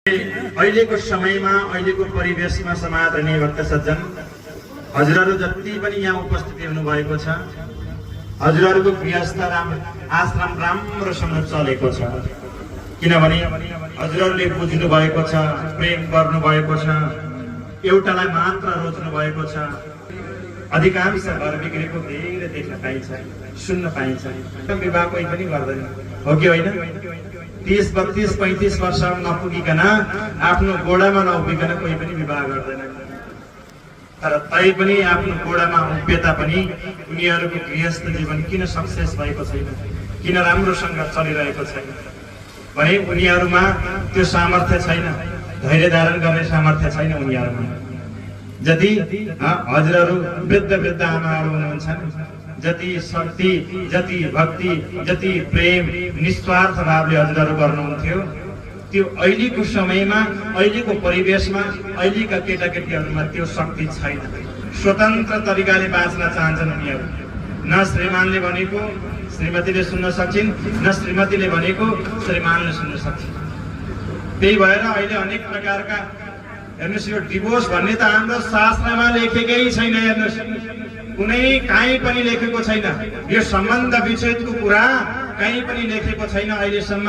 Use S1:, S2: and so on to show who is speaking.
S1: अहिलेको समयमा अहिलेको परिवेशमा समादरणीय भक्त सज्जन हजुरहरू जति पनि यहाँ उपस्थित हुनुभएको छ, हजुरहरूको गृहस्थ आश्रम राम्रोसँग चलेको छ। किनभने हजुरहरूले बुझ्नु भएको छ, प्रेम गर्नु भएको छ, एउटालाई मात्र रोज्नु भएको छ। अधिकांश घर बिग्रेको धेरै देख्न पाइन्छ, सुन्न पाइन्छ। विवाह कोही पनि गर्दैन, हो कि होइन? 30, 32, 35 वर्ष नपुगिकन आफ्नो गोडामा नउभिकन कोही पनि विवाह गर्दैन। तर तै पनि आफ्नो गोडामा उभिए तापनि उनीहरूको गृहस्थ जीवन किन सक्सेस भएको छैन, किन राम्रोसँग चलिरहेको छैन भने उनीहरूमा त्यो सामर्थ्य छैन, धैर्य धारण गर्ने सामर्थ्य छैन उनीहरूमा। जति हजुरहरू वृद्ध आमाहरू हुनुहुन्छ, जति शक्ति, जति भक्ति, जति प्रेम, निस्वार्थ भावले हजुरहरू गर्नुहुन्थ्यो, त्यो अहिलेको समयमा, अहिलेको परिवेशमा, अहिलेका केटाकेटीहरूमा त्यो शक्ति छैन। स्वतन्त्र तरिकाले बाँच्न चाहन्छन् उनीहरू। न श्रीमानले भनेको श्रीमतीले सुन्न सक्छिन्, न श्रीमतीले भनेको श्रीमानले सुन्न सक्छिन्। त्यही भएर अहिले अनेक प्रकारका, हेर्नुहोस्, यो डिभोर्स भन्ने त हाम्रो शास्त्रमा लेखेकै छैन। हेर्नुहोस्, कुनै कहीँ पनि लेखेको छैन। यो सम्बन्ध विच्छेदको कुरा कहीँ पनि लेखेको छैन अहिलेसम्म।